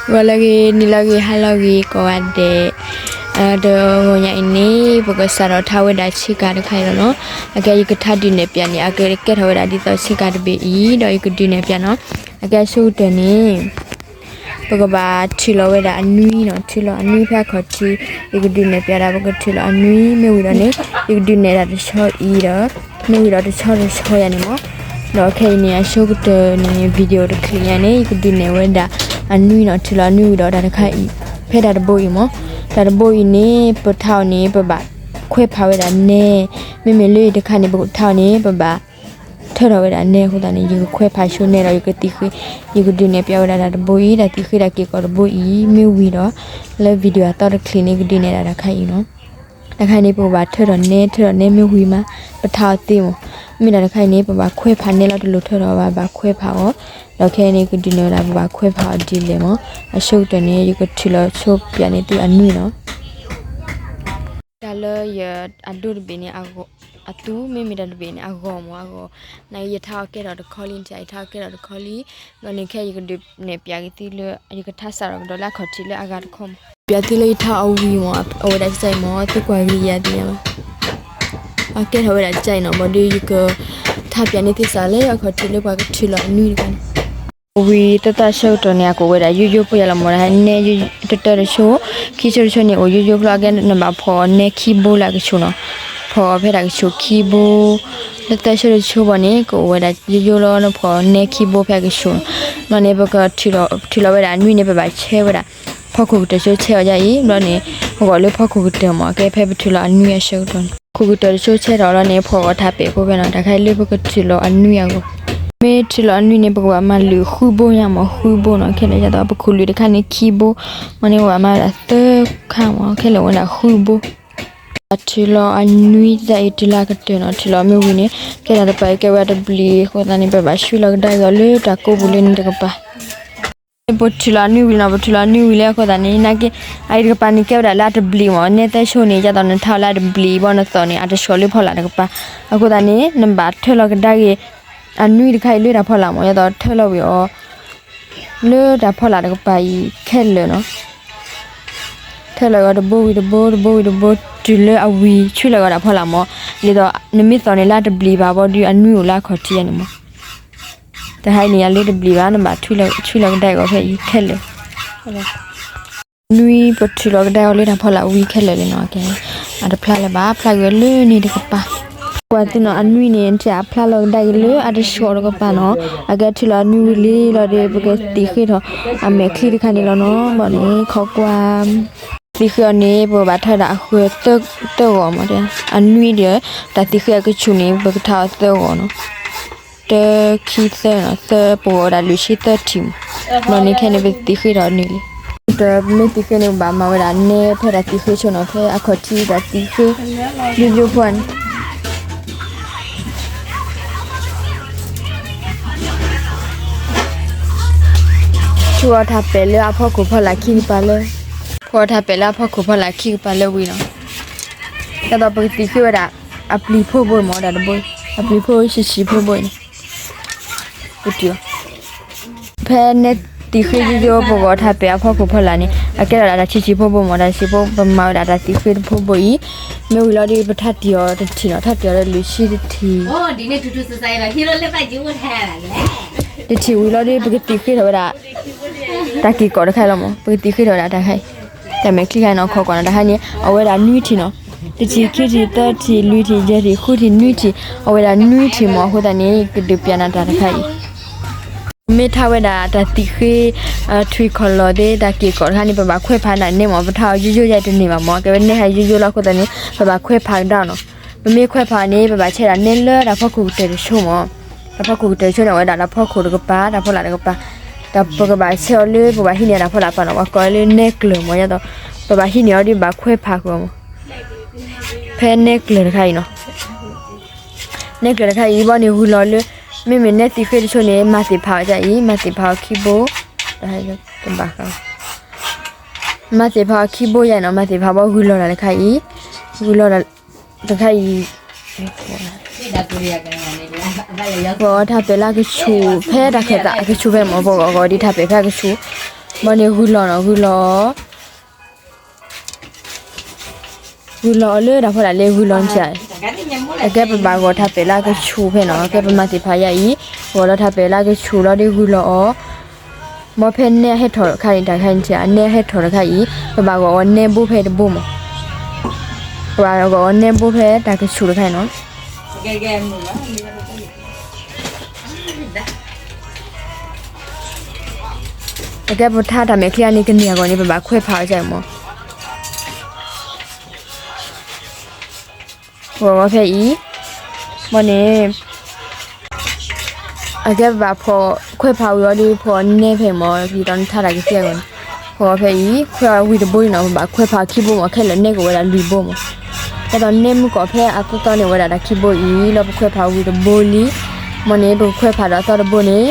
ဂီၤလၢအဂ့ၤ နံၤလၢအဂ့ၤ ဟါလၢအဂ့ၤ ကိးဂၤဒဲး, တဂီၤညါအံၤန့ၣ် ပကစးထီၣ်ထါဝဲဒၣ်ဆ့ကၤတခါအံၤလီၤနီၤ. အကဲယကထါဒုးနဲၣ်ပၠးန့ၣ် အကကဲထီၣ်ဝဲဒၣ်ဒ်သိးဆ့ကၤတဘ့ၣ်အံၤ ဒီးယကဒုးနဲၣ်ပၠးနီၤ. အကဲအဆိကတၢၢ်န့ၣ် ပကဘၣ်ထုးလီၤဝဲဒၣ်အနွံနီၤ, ထုးလီၤအနွံဖဲအခီၣ်ထံး, ယကဒုးနဲၣ်ပၠးဒၣ် ပကထုးလီၤအနွံ မ့ၢ်ဝံၤဒီးန့ၣ် ယကဒုးနဲၣ်ဒၣ်တဆီအံၤဒီး မ့ၢ်ဝံၤဒီးတဆီတဆီယၤန့ၣ်မး.ဒီးခဲအံၤန့ၣ် အဆိကတၢၢ်န့ၣ် video တချံးညါန့ၣ် ယကဒုးနဲၣ်ဝဲဒၣ်အနွံနီၤ, ထုးလီၤအနွံဝံၤဒီးတၢ်တခါအံၤ ဖဲတၢ်တဘိအံၤမး. တၢ်တဘိအံၤန့ၣ် ပထါအီၤန့ၣ် ပဘၣ်ခွဲးဖးဝဲဒၣ်နဲ, မ့မ့ၢ်လၢအံၤတခါန့ၣ် ပကထါအီၤန့ၣ် ပဘၣ် ထၢထီၣ်ဝဲဒၣ်နဲအဃိသတးန့ၣ် ယကခွဲးဖးဆိနဲဒီး ယကသံၣ်ဃ့, ယကဒုးနဲၣ်ပၠးဝဲဒၣ်တၢ်တဘိအံၤ, တၢ်သံၣ်ဃ့တၢ်က့ၤကိးတဘိအံၤ မ့ၢ်ဝံၤဒီး လၢ video အသီတချံးန့ၣ် ကဒုးနဲၣ်ဒၣ်တၢ်တခါအံၤနီၤ. တၢ်တခါအံၤန့ၣ် ပကဘၣ်ထၢထီၣ်နဲ, ထၢထီၣ်နဲမ့ၢ်ဝံၤမး ပထါအီၤသ့မး. မ့ၢ်တၢ်တခါအံၤန့ၣ် ပဘၣ်ခွဲးဖးနဲလီၤ, တလိၣ်ထၢထီၣ်ဘၣ်, ဘၣ်ခွဲးဖးအီၤ. ဒီးခဲအံၤန့ၣ် ကဒုးနဲၣ်ဝဲဒၣ် ပဘၣ်ခွဲးဖးအီၤဒ်လဲၣ်မး. အဆိကတၢၢ်န့ၣ် ယကထုးလီၤဆိပၠးန့ၢ်သုအနွံနီၤ. တၢ်လၢယအဒိတဘ့ၣ်န့ၣ် အသူ မ့မ့ၢ်တၢ်တဘ့ၣ်န့ၣ် အဂီၤမး အဂီၤ, နာ်က့ ယထါအီၤကဲထီၣ်တခီလံ, ယထါအီၤကဲထီၣ်တခီလံ. ဘျီန့ၣ် ခဲအံၤယကဒုးနဲၣ်ပၠးက့ၤသုလၢ ယကထါစးထီၣ်ကဒီးလၢအခီၣ်ထံးလၢအဂၤတခီမး. ပၠးသုလၢယထါအီၤဝံၤမး အဝဲဒၣ်ကစၢ်အံၤမး သုကွၢ်ဂ့ၤယၤသ့ၣ်ညါဘၣ်. အကဲထီၣ်ဝဲဒၣ်ကစၢ်အံၤနီၤ, ဘၣ်ဒီးယကထါပၠးန့ၢ်သုစးလၢအခီၣ်ထံးလၢပှၤကထုးလီၤအနွံတခါန့ၣ် ဝံၤတၢ်တၢ်ဆၢကတီၢ်န့ၣ် အကအိၣ်ဝဲဒၣ်ယိယိဖိယၤလီၤမး, တၢ်နဲတတၢတဆိ, ခံဆိတဆိန့ၣ် အိၣ်ယိယိဖိလီၤ. အကဲနဘၣ်ဖီၣ်အီၤနဲခံဘိလၢအကဆူးနီၤ, ဖီၣ်အီၤဖဲတၢ်ကဆူးခံဘိ, လၢသၢဆိတဆိဘၣ်န့ၣ် ကအိၣ်ဝဲဒၣ်ယိယိလီၤ, နဖီၣ်အီၤနဲခံဘိဖဲအကဆူးနီၤ. ဘျီန့ၣ် ပကထုးလီၤဝဲဒၣ်အနွံန့ၣ် ပဘၣ်ဆဲးဝဲဒၣ် ဖီခိၣ်ကတၢၢ်ဆိဆဲးအီၤဒ်အံၤ, ဘျီန့ၣ် ပဂီၢ်လၢဖီခိၣ်ကတၢၢ်မး, အကဲဖဲပထုးလီၤအနွံအဆၢကတီၢ်န့ၣ် ခိၣ်ကတၢၢ်တဆိဆဲးထီၣ်လီၤန့ၣ် ဖီၣ်အီၤထးပဲာ်ဖိဖဲနီၤ, တၢ်ခါအံၤလၢပကထုးလီၤအနွံအဂီၢ်. မ့ၢ်ထုးလီၤအနွံန့ၣ် ပကဘၣ်မၤလုာ်ဃုဘိညါမး, ဃုဘိနီၤ, ခဲလၢာ်ယသး ပခိၣ်လုာ်တခါန့ၣ်ခံဘိ, မ့ၢ်န့ၣ်ပဘၣ်မၤဝဲဒၣ်သၢခါမး, ခဲလၢာ်ဝဲဒၣ်ဃုဘိ. ထုးလီၤအနွံတၢ်အံၤတုၤလၢအကတၢၢ်နီၤ, ထုးလီၤမ့ၢ်ဝံၤန့ၣ် ကဲထီၣ်တပၤအံၤကဲဝဲဒၣ်တဘျံးအဃိသတးန့ၣ် ပဘၣ်ဆှံလီၤကဒါက့ၤအီၤလၢတၢ်ကိးပူၤလၢန့ၣ်တကပၤ ပထုးလီၤအနွံဝံၤနီၤ, ပထုးလီၤအနွံဝံၤလၢအဃိသတးန့ၣ် နာ်က့ အအံၤတကပၤန့ၣ် ကဲဝဲဒၣ်လၢအတဘျံးမး, နဲသၢဆိန့ၣ် ဒ်သိးနထါအီၤလၢအတဘျံးဘၣ် နသိးန့ၣ် အတဆှီလၢဖီလာ်တကပၤ, အဃိသတးန့ၣ် နဘၣ်ထၢလီၤကဒါက့ၤ အနွံတခါအံၤလၢတၢ်ဖီလာ်မး, ဒ်သိးထၢလီၤဝံၤအီၤ လၢတၢ်ဖီလာ်တကပၤအံၤခဲလၢာ်နီၤ. ထၢလီၤဝံၤအီၤတဘိဝံၤတဘိ တဘိဝံၤတဘိ တုၤလၢအဝံၤ ဆှံလီၤဝံၤတၢ်ဖီလာ်မး, ဒ်သိး နမ့ၢ်သိးန့ၣ်လၢအတဘျံးဘၣ်ဘၣ်ဒီး အနွံအိၣ်လၢအခီၣ်ထံးယၤန့ၣ်မး. တဟါအံၤန့ၣ် ယၤလၢတဘျံးဘၣ် နဘၣ်ဆှံလီၤကဒါက့ၤအီၤဖဲအံၤခဲလၢာ် နွံပထုးလီၤကဒါအီၤလၢတၢ်ဖီလာ်ဝံၤခဲလၢာ်လံနီၤ, အတဖျါလၢၤဘၣ် ဖျါက့ၤဝဲလၢန့ၣ်တကပၤ. ကွၢ်သုနီၤ အနွံန့ၣ် နထံၣ်အဖျါလီၤကဒါက့ၤလၢအတဆှီတကပၤနီၤ, အကဲထုးလီၤအနွံဝံၤလံလီၤဒီး ပကသံၣ်ဃ့ထီၣ် အမဲာ်ချံတခါန့ၣ်လီၤနီၤ, ဘၣ်န့ၣ် ခိးကွၢ် သံၣ်ဃ့အီၤန့ၣ် ပကဘၣ်ထါဝဲဒၣ်အဃၢၤသၢဂီၤမး, အနွံဒီး တၢ်သံၣ်ဃ့အကဆူးန့ၣ် ပကထါအီၤသၢဂီၤနီၤ. တၢ ခံ သၢနီၤ, သၢ ပဂီၤဝဲဒၣ်လွံၢ်ဆံသၢထံၣ်မး, ဘျီန့ၣ်ခဲန့ၣ် ပသံၣ်ဃ့ထီၣ်န့ၣ်လံ. တမ့ၢ်သံၣ်ဃ့န့ၣ် ပဘၣ်မၤဝဲဒၣ်နဲဖဲတၢ်သံၣ်ဃ့ဆိနီၤ, ဖဲအခီၣ်ထံးတၢ်သံၣ်ဃ့ ယိယိဖိန့ၣ် ဆူအီၤထးပဲာ်လၢအဖီခိၣ်ဖီလာ်ခံကပၤလၢ, ဖီအီၤထးပဲာ်လၢအဖီခိၣ်ဖီလာ်ခံကပၤလၢဝံၤနီၤ. ဒ်သိးပကသံၣ်ဃ့ဝဲဒၣ် အပျံၤဖိဘိမး တၢ်တဘိ, အပျံၤဖိဆံးဆံးဖိဘိန့ၣ် ပတုၤအီၤ ဖဲနဲသံၣ်ဃ့ယိယိပဂီၤထးပဲာ်အဖီခိၣ်ဖီလာ်န့ၣ် အကဲထီၣ်ဒၣ်တၢ်ဆံးဆံးဖိဘိမး, တၢ်ဆံးဖိ ပမၤဝဲဒၣ်တၢ်သံၣ်ဃ့တဖိဘိအံၤ, မ့ၢ်ဝံၤလီၤဒီး ပထါတံၢ်အီၤတထံၣ်နီၤ, ထါတံၢ်အီၤဒီးလွံၢ်ဆံတထံၣ် တထံၣ်ဝံၤလီၤဒီး ပကသံၣ်ဃ့ထီၣ်ဝဲဒၣ် တၢ်က့ၤကိးတခါအံၤလီၤမး, ပကသံၣ်ဃ့ထီၣ်ဝဲဒၣ်တၢ်ခါအံၤ, တၢ်မဲာ်ချံခါအံၤနီၤ ခိးကွၢ်နီၤ, တၢ်ခါန့ၣ် အဝဲဒၣ်နွံထံၣ်နီၤ, တထံၣ် ခံထံၣ် သၢထံၣ် လွံၢ်ထံၣ် ယဲၢ်ထံၣ် ဃုထံၣ် နွံထံၣ်, အဝဲဒၣ်နွံထံၣ်မး, အဃိသတးန့ၣ် ကဒုးပျးနၤတၢ်တခါအံၤ မ့ၢ်ထါဝဲဒၣ်တၢ်သံၣ်ဃ့ ထွံၣ်ခီၣ်လီၢ်သ့ၣ် တၢ်က့ၤကိးတခါန့ၣ် ပဘၣ်ခွဲးဖးဒၣ်နဲမး, ပထါအီၤယိယိယဲတန့ၢ်ဘၣ်မး, ကဲဝဲနဲဟဲယိယိလီၤအဃိသတးန့ၣ် ပဘၣ်ခွဲးဖးကဒါအီၤနီၤ, ပမ့ၢ်ခွဲးဖးန့ၣ် ပဘၣ်ဆဲးဒၣ်နဲလၢတၢ်ဖီခိၣ်ကတၢၢ်တဆိမး, တၢ်ဖီခိၣ်ကတၢၢ်တဆိန့ၣ် အဝဲဒၣ်တၢ်ဖီခိၣ်တကပၤ တၢ်ဖီလာ်တကပၤ, တၢ်ပကဘၣ်ဆဲးအီၤလၢ ပဘၣ်ဟံးန့ၢ်တၢ်ဖီလာ်တကပၤနီၤ, ပှၤကိးလၢနဲကျၢၤမး, ဒ်သိး ပဘၣ်ဟံးန့ၢ်အီၤဒီးဘၣ်ခွဲးဖးဃုာ်အီၤမး, ဖဲနဲကျၢၤတခါအံၤနီၤ နဲကျၢၤတခါအံၤဘီန့ၣ် ဂုၢ်လီၤလၢ မ့မ့ၢ်နဲသံၣ်ဃ့တဆိန့ၣ် မၤသ့ၣ်ဖးအီၤဒ်အံၤ, မၤသ့ၣ်ဖးအီၤခံဘိ, တဘၣ်ဃး, မၤသ့ၣ်ဖးအီၤခံဘိယါနီၤ, မၤသ့ၣ်ဖးဘီဂုၢ်လီၤတၢ်တခါအံၤ, ဂုၢ်လီၤတၢ်တခါအံၤ ပဂီၤထးပဲာ်လၢအကဆူး ဖဲတၢ်ခၢၣ်သးအကဆူးဖဲမး, ပဂီၤဂီၤဒ်ထးပဲာ်ဖဲအကဆူး, ဘၣ်န့ၣ်ဂုၢ်လီၤနီၤ ဂုၢ်လီၤ ဂုၢ်လီၤအီၤလၢတၢ်ဖီလာ်လၢဂုၢ်လီၤန့ၣ်ဧါ, အကဲပဘၣ်ဂီၤထးပဲာ်လၢအကဆူၣ်ဖဲနီၤ အကဲပမၤသ့ၣ်ဖးယါအံၤ, ဂီၤလီၤထးပဲာ်လၢအကဆူၣ်လီၤဒီးဂုၢ်လီၤအီၤ, မ်ဖဲနဲအဟဲထီၣ်တခါန့ၣ် တၢ်ခါန့ၣ်ဧါ နဲအဟဲထီၣ်တခါအံၤ ပဘၣ်ဂီၤအီၤနဲဘိဖဲတဘိမး, ပဘၣ်ဂီၤအီၤနဲဘိဖဲတၢ်ကဆူၣ်တခါအံၤနီၤ. အကဲပထါတၢ်မဲာ်ချံအန့ၣ်ကန့ၢ်အဂီၢ်န့ၣ် ပဘၣ်ခွဲးဖးအီၤကမး, ဂီၤဂီၤဖဲအံၤ, ဘၣ်န့ၣ် အကဲပဘၣ်ဖီၣ်ခွဲးဖးဝံၤအီၤဒီး ဖီၣ်နဲဖဲမး ဒ်သိးနထါတၢ်ကသ့အဂီၢ်န့ၣ်, ဖီၣ်ဖဲအံၤ ခွဲးအီၤဝံၤတဘိန့ၣ်နီၤ ပဘၣ်ခွဲးဖးခံဘိမး ခဲလၢာ်နဲကအိၣ်ဝဲဒၣ်လွံၢ်ဘိမး, ဒ်သိးနဲမုၢ်ကီၢ်ဖဲအသီသီန့ၣ်အိၣ်ဝဲဒၣ်တၢ်ခံဘိအံၤ လီၤပခွဲးဖးဝံၤတဘိလံ, ဘၣ်န့ၣ် ပကခွဲးဖးဒီးအသီတဘိန့ၣ်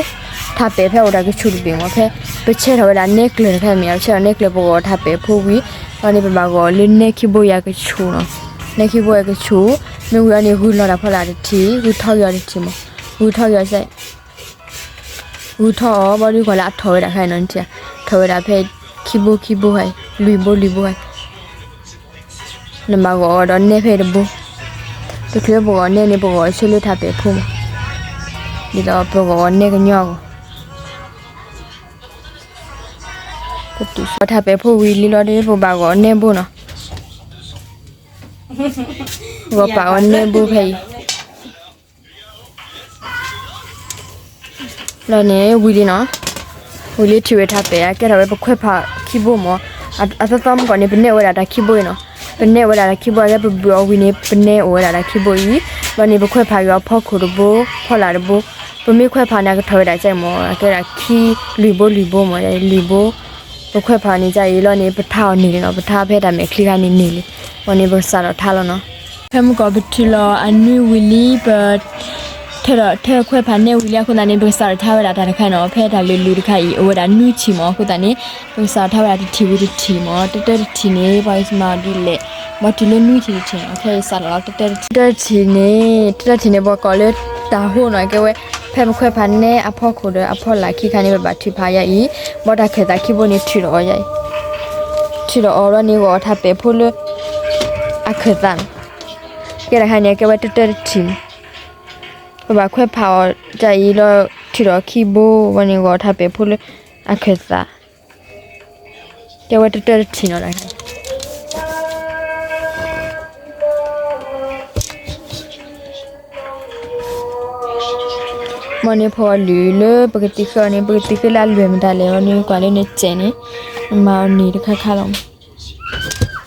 ထးပဲာ်ဖဲအိၣ်တၢ်ကဆူၣ်တဘ့ၣ်မး ဖဲပဆဲးထီၣ်ဝဲဒၣ်နဲကျၢၤတခါမ့ၢ် ပဆဲးထီၣ်နဲကျၢၤ ပဂီၤထးပဲာ်ဖိဝံၤ, ဘၣ်န့ၣ် ပဘၣ်ဂီၤလၢနဲခံဘိအံၤအကဆူၣ်နီၤ, နဲခံဘိအံၤအကဆူၣ်, မ့ၢ်ဝံၤအီၤန့ၣ် ဂုၢ်လီၤတၢ်ဖီလာ်တထံၣ် ဂုၢ်ထီၣ်က့ၤအီၤတထံၣ်မး, ဂုၢ်ထီၣ်က့ၤအီၤ ဂုၢ်ထီၣ်အီၤဘၣ်ဒီး ကွၢ်လၢအထီၣ်ဝဲဒၣ်ခါအံၤနီၤ ထီၣ်ဝဲဒၣ်ဖဲခံဘိခံဘိခါအံၤ လွံၢ်ဘိလွံၢ်ဘိခါအံၤ, နဘၣ်ဂီၤအီၤဒီးနဲဖဲတဘိ, တချုးပဂီၤနဲန့ၣ် ပဂီၤဆၢလၢထးပဲာ်ဖိမး, ဒ်သိးပဂီၤအီၤနဲကညီအဂီၢ်, ပထးပဲာ်ဖိဝံၤလံလီၤဒီး ပဘၣ်ဂီၤနဲဘိနီၤ, ဂီၤပာ်အီၤနဲဘိဖဲအံၤ လီၤန့ၣ် ဝံၤလံနီၤ, ဝံၤလံထံၣ်ဝဲထးပဲာ် အကဲထီၣ်ဝဲပခွဲးဖးခံဘိမး, အသီသီမုၢ်ကီၢ်န့ၣ် ပနဲၣ်ဝဲဒၣ်တၢ်ခံဘိအံၤနီၤ, ပနဲၣ်ဝဲဒၣ်တၢ်ခံဘိ အကဲပဘုးအီၤဝံၤန့ၣ် ပနဲၣ်အိၣ်ဝဲဒၣ်တၢ်ခံဘိအံၤ, ဘၣ်န့ၣ် ပခွဲးဖးက့ၤအီၤဖီခိၣ်တဘိ ဖီလာ်တဘိ, ပမ့ၢ်ခွဲးဖးန့ၣ် အကထီၣ်ဝဲဒၣ်ကဲမး အကဲဒၣ်ခံလွံၢ်ဘိလွံၢ်ဘိမး လွံၢ်ဘိ, ပခွဲးဖးန့ၣ်ကအံၤလီၤန့ၣ် ပထါအီၤန့ၢ်လံနီၤ, ပထါဖဲတၢ်မဲာ်ချံခါန့ၣ်န့ၢ်လံ, ဘၣ်န့ၣ် ပကစးထီၣ်ထါလီၤနီၤ. ဖဲမုၢ်ကီၢ်ပထုးလီၤအနွံဝံၤလံ ပ ထၢထီၣ်ထၢခွဲးဖးနဲဝံၤလံအဃိသတးန့ၣ် ပကစးထီၣ်ထါဝဲဒၣ်တၢ်တခါနီၤ, ဖဲတၢ်လုာ်လုာ်တခါအံၤ အိၣ်ဝဲဒၣ်နွံထံၣ်မးအဃိသတးန့ၣ် ပကစးထီၣ်ထါဝဲဒၣ်တထံၣ်ဝံၤတထံၣ်မး, တတၢတထံၣ်န့ၣ် ပှၤကမၤအီၤဒ်လဲၣ်, ဘၣ်တုၤလၢနွံထံၣ်တထံၣ်နီၤ, ခဲအံၤစးထီၣ်လီၤ တတၢတထံၣ်န့ၣ်, တတၢတထံၣ်န့ၣ် ပှၤကိးလၢတၢ်ဟိနီၤ, ကဲဝဲ ဖဲပခွဲးဖးနဲအဖီခိၣ်ဒီးအဖီလာ်ခံခါန့ၣ် ပဘၣ်ထုးဖးယါအံၤ, ဘၣ်တၢ်ခၢၣ်သးခံဘိန့ၣ် ထုးဒီးအီၤယါအံၤ, ထုးဒီးအီၤလီၤန့ၣ် ဂီၤအီၤထးပဲာ်ဖိလၢ အခၢၣ်သးနီၤ, ကဲတခါန့ၣ် ကဲဝဲတတၢတထံၣ်မး ပဘၣ်ခွဲးဖးအီၤတၢ်အံၤလီၤ, ထုးဒီးခံဘိဝဲန့ၣ် ဂီၤထးပဲာ်ဖိလၢအခၢၣ်သး, ကဲဝဲတတၢတထံၣ်နီၤတခါ, မ့ၢ်န့ၣ် ဖီဂီၤလွံၢ်လၢပကသံၣ်ဃ့အီၤန့ၣ် ပကသံၣ်ဃ့လၢအလွဲၢ်မတၤလဲၣ် မ့ၢ်န့ၣ်ကွၢ်လၢနစဲးန့ၣ်, မၤအီၤန့ၢ်တခါခါလီၤ.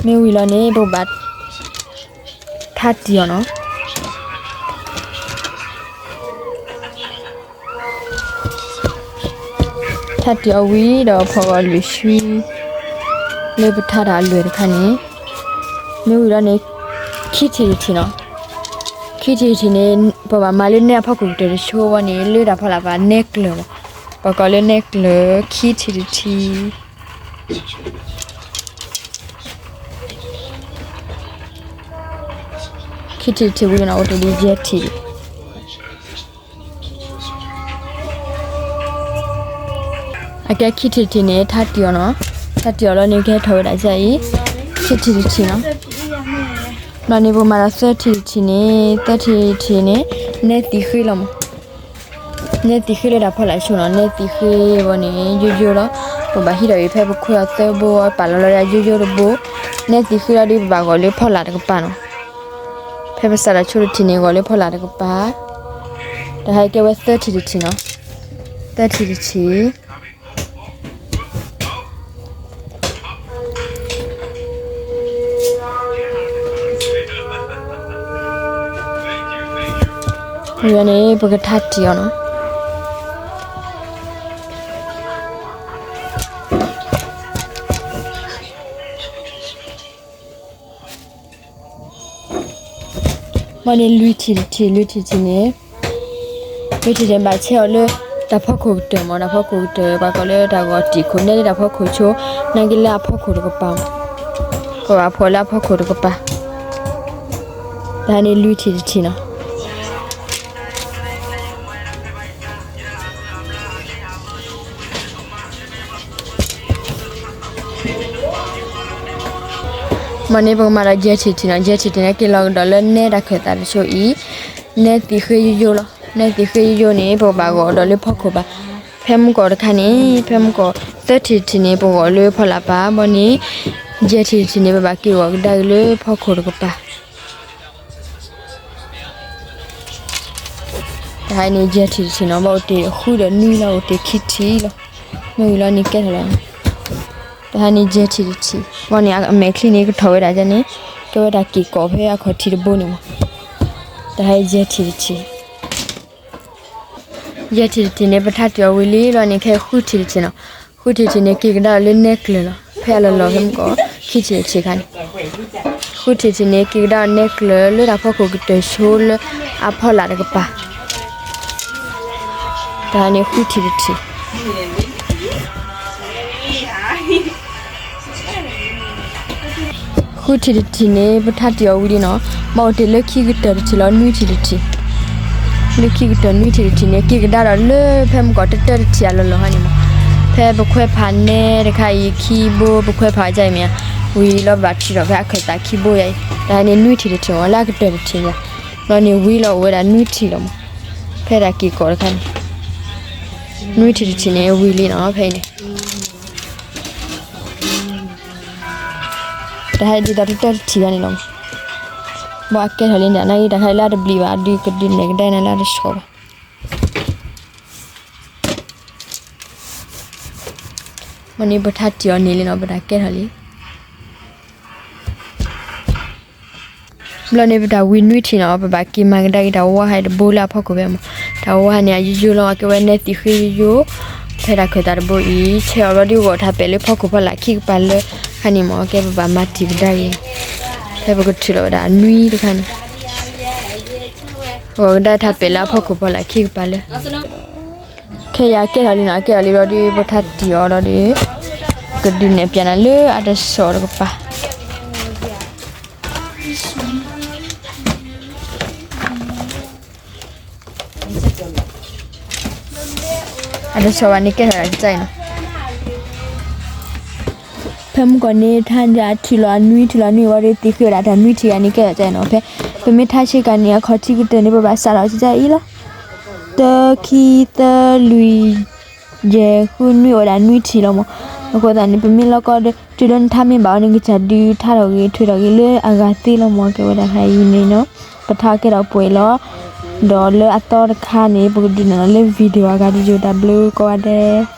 မ့ၢ်ဝံၤလီၤန့ၣ် ပကဘၣ် ထါတံၢ်အီၤနီၤ. ထါတံၢ်အီၤဝံၤဒီးဖီဂီၤလွံၢ်ဆှံ လၢပထါတၢ်အလွဲၢ်တခါန့ၣ်, မ့ၢ်ဝံၤလီၤန့ၣ် ခံထံၣ်တထံၣ်နီၤ. ခံထံၣ်တထံၣ်န့ၣ် ပဘၣ်မၤလၢနဲအဖီခိၣ်ကတၢၢ်တဆိဝဲန့ၣ် လၢတၢ်ဖီလာ်ပှၤနဲကျၢၤမး, ပှၤကိးလၢနဲကျၢၤ ခံထံၣ်တထံၣ် ခံထံၣ်တထံၣ်ဝံၤနီၤ အိၣ်တ့ၢ်ဒ်ယဲၢ်ထံၣ် အကဲခံထံၣ်တထံၣ်န့ၣ် ထါတံၢ်အီၤနီၤ. ထါတံၢ်အီၤလီၤန့ၣ် ကဟဲထီၣ်ဝဲဒၣ်ကအံၤ ခံထံၣ်တထံၣ်နီၤ. ဘၣ်န့ၣ် ပမၤဒီးသၢထံၣ်တထံၣ်န့ၣ် သၢထံၣ်တထံၣ်န့ၣ် နဲသံၣ်ဃ့လီၤမး. နဲသံၣ်ဃ့လၢတၢ်ဖီလာ်ဆိနီၤ. နဲသံၣ်ဃ့ဝဲန့ၣ် ယိယိလီၤ. ပဘၣ်ဟံးထီၣ်အံၤ ဖဲပခွဲးအီၤသၢဘိ ပာ်လီၤလီၤယိယိတဘိ. နဲသံၣ်ဃ့လီၤဒီး ပဘၣ်ဂီၤလၢဖီလာ်တကပၤနီၤ. ဖဲပစးထီၣ်ဆိတထံၣ်န့ၣ် ဂီၤလၢဖီလာ်တကပၤ, တဟါအံၤကဲဝဲသၢထံၣ်တထံၣ်နီၤ, သၢထံၣ်တထံၣ်. ဝံၤန့ၣ် ပကထါတံၢ်အီၤနီၤ. မ့ၢ်န့ၣ် လွံၢ်ထံၣ်တထံၣ် လွံၢ်ထံၣ်တထံၣ်န့ၣ်, လွံၢ်ထံၣ်န့ၣ် ဘၣ်ဆဲးအီၤလၢတၢ်ဖီခိၣ်ကတၢၢ်မး, တၢ်ဖီခိၣ်ကတၢၢ် ပှၤကိးလၢတၢ်ဂီၤတံၢ်ခိၣ် နဲလၢတၢ်ဖီခိၣ်ဆိ, နာ်က့လၢအဖီခိၣ်တကပၤမး, ပဘၣ်ဖီၣ်လၢအဖီခိၣ်တကပၤ, တၢ်န့ၣ်လွံၢ်ထံၣ်တထံၣ်နီၤ. မ်န့ၣ် ပကမၤဒီးယဲၢ်ထံၣ်တထံၣ်နီၤ, ယဲၢ်ထံၣ်တထံၣ်န့ၣ် က့ၤလီၤကဒီးလၢနဲတၢ်ခၢၣ်သးတစိၤအံၤ, နဲသံၣ်ဃ့ယိယိလီၤ. နဲသံၣ်ဃ့ယိယိန့ၣ် ပကဘၣ်ဂီၤဒီးလၢဖီခိၣ်ဘၣ်. ဖဲမုၢ်ကီၢ်တခါန့ၣ်, ဖဲမုၢ်ကီၢ်သၢထံၣ်တထံၣ်န့ၣ် ပဂီၤလၢဖီလာ်ပၤ, ဘီန့ၣ် ယဲၢ်ထံၣ်တထံၣ်န့ၣ် ပဘၣ်က့ၤဂီၤကဒါက့ၤလၢဖီခိၣ်တကပၤ. တဟါန့ၣ် ယဲၢ်ထံၣ်တထံၣ်နီၤ, ဘၣ်အိၣ်တ့ၢ်ဃုဒီးနွံလီၤ, အိၣ်တ့ၢ်ခံထံၣ်လီၤ. မ့ၢ်ဝံၤလီၤန့ၣ်ကဲထီၣ်လီၤ. တဟါန့ၣ် ယဲၢ်ထံၣ်တထံၣ်, ဘီန့ၣ် အမဲာ်ချံန့ၣ် ကထီၣ်ဝဲဒၣ်န့ၣ်, ကဲဝဲဒၣ်က့ၢ်ကီၢ်ဖဲအခီၣ်ထံးတဘိန့ၣ်မး. တဟါယဲၢ်ထံၣ်တထံၣ်, ယဲၢ်ထံၣ်တထံၣ်န့ၣ် ပထါတံၢ်အီၤဝံၤလံလီၤန့ၣ်, ခဲဃုထံၣ်တထံၣ်နီၤ. ဃုထံၣ်တထံၣ်န့ၣ် က့ၤကဒါအီၤလၢနဲကျၢၤလီၤ. ဖဲအလီၢ်လီၢ်ဖဲမုၢ်ကီၢ် ခံထံၣ်တထံၣ်ခါန့ၣ်, ဃုထံၣ်တထံၣ်န့ၣ် က့ၤကဒါအီၤနဲကျၢၤလၢတၢ်ဖီခိၣ်ကတၢၢ်ဆိလၢအဖီလာ်တကပၤ. တဟါန့ၣ် ဃုထံၣ်တထံၣ် ဃုထံၣ်တထံၣ်န့ၣ် ပထါတံၢ်အီၤဝံၤလံနီၤ, ဘၣ်အိၣ်တ့ၢ်လၢခံကတၢၢ်တထံၣ်လီၤ, နွံထံၣ်တထံၣ်. လၢခံကတၢၢ်နွံထံၣ်တထံၣ်န့ၣ် က့ၤကဒါဒီးလၢဖဲမုၢ်ကီၢ်တတၢတထံၣ်အလီၢ်လီၢ်ဟါန့ၣ်မး. ဖဲပခွဲးဖးနဲတခါအံၤ ခံဘိ, ပခွဲးဖးအီၤဒ်အံၤမ့ၢ်ဧါ, ဝံၤလီၤဘၣ်ထုးထီၣ်ဖဲအခၢၣ်သးခံဘိယါအံၤ, တဟါန့ၣ်နွံထံၣ်တထံၣ်မး, လၢအကတၢၢ်တထံၣ်ညါ, ဘီန့ၣ်ဝံၤလီၤအိၣ်ဝဲဒၣ်နွံထံၣ်လီၤမး. ဖဲဒၣ်က့ၢ်ကီၢ်တခါန့ၣ် နွံထံၣ်တထံၣ်န့ၣ် ဝံၤလံနီၤ, ဖဲအံၤန့ၣ် တဟါဒ်သိးတတၢတထံၣ်ဂၤန့ၣ်လီၤ. ဘၣ်အကဲထီၣ်လံန့ၣ် နာ်က့တၢ်ခါအံၤလၢအတဘျံးဘၣ်, ဒုးကဒုးနဲၣ်ကဒါနၤလၢအတဆီၣ်ဘၣ်. မ့ၢ်န့ၣ် ပထါတံၢ်အီၤန့ၣ်လံနီၤ, ပတၢ်ကဲထီၣ်လံ. ဘျီန့ၣ် ပတၢ်ဝံၤနွံထံၣ်နီၤ, ပဘၣ်က့ၤမၤကဒါက့ၤတၢ်ဝါဟါတဘိလၢအဖီခိၣ်ဖဲမး. တၢ်ဝါဟါန့ၣ် အယိယိလီၤ, ကဲဝဲနဲသံၣ်ဃ့ယိယိ, ဖဲတၢ်ခၢၣ်သးတဘိအံၤ, ဆဲးအီၤဘျီဒုးဂီၤထးပဲာ်လၢဖီခိၣ်ဖီလာ်ခံကပၤလၢခါန့ၣ်မး, ကဲပဘၣ်မၤတံၢ်ကဒါက့ၤ, ဖဲပကထုးလီၤဝဲဒၣ်နွံတခါန့ၣ်, ဂီၤကဒါထးပဲာ်လၢအဖီခိၣ်ဖီလာ်ခံကပၤလၢ ခဲအံၤအကဲထီၣ်လံနီၤ, အကဲထီၣ်လံဘျီဒုး ပထါတံၢ်အီၤဒီးဒုး ကဒုးနဲၣ်ပၠးနၤလၢအတဆီၣ်တကပၤ. အတဆီၣ်ဘၣ်န့ၣ် ကဲထီၣ်ဒၣ်ကစၢ်အံၤနီၤ. ဖဲမုၢ်ကီၢ်န့ၣ် ထါဒၣ်ထံၣ်လီၤအနွံ ထံၣ်လီၤနွံဝံၤဒီး သံၣ်ဃ့ဝဲဒၣ်တၢ်နွံထံၣ်ဂၤန့ၣ် ကဲထီၣ်ကစၢ်အံၤနီၤ. ဖဲပမ့ၢ်ထါဆ့ကၤန့ၣ် အခီၣ်ထံးကတၢၢ်န့ၣ် ပဘၣ်စးထီၣ်ကစၢ်အံၤလီၤ. တၢ ခံ သၢ လွံၢ် ယဲၢ် ဃု နွံ အိၣ်ဝဲဒၣ်နွံထံၣ်လီၤမး. အဃိသတးန့ၣ် ပမ့ၢ်လီၤကီဒီး တုၤလၢနထါမ့ၢ်ဘၣ်အီၤန့ၣ် ကစၢ်ဒုးထါထီၣ်ဂ့ၤ ထွဲထီၣ်ဂ့ၤလၢအဂၤသ့လီၤမး. ကဲဝဲဒၣ်ဖဲအံၤန့ၣ်နီၤ, ပထါကဲထီၣ်ပှဲၤလီၤ. ဒီးလၢအသီတခါန့ၣ် ပကဒုးနဲၣ်လီၤလၢ video အဂၤတယိာ် တၢ်ဘျုးကိးဂၤဒဲး.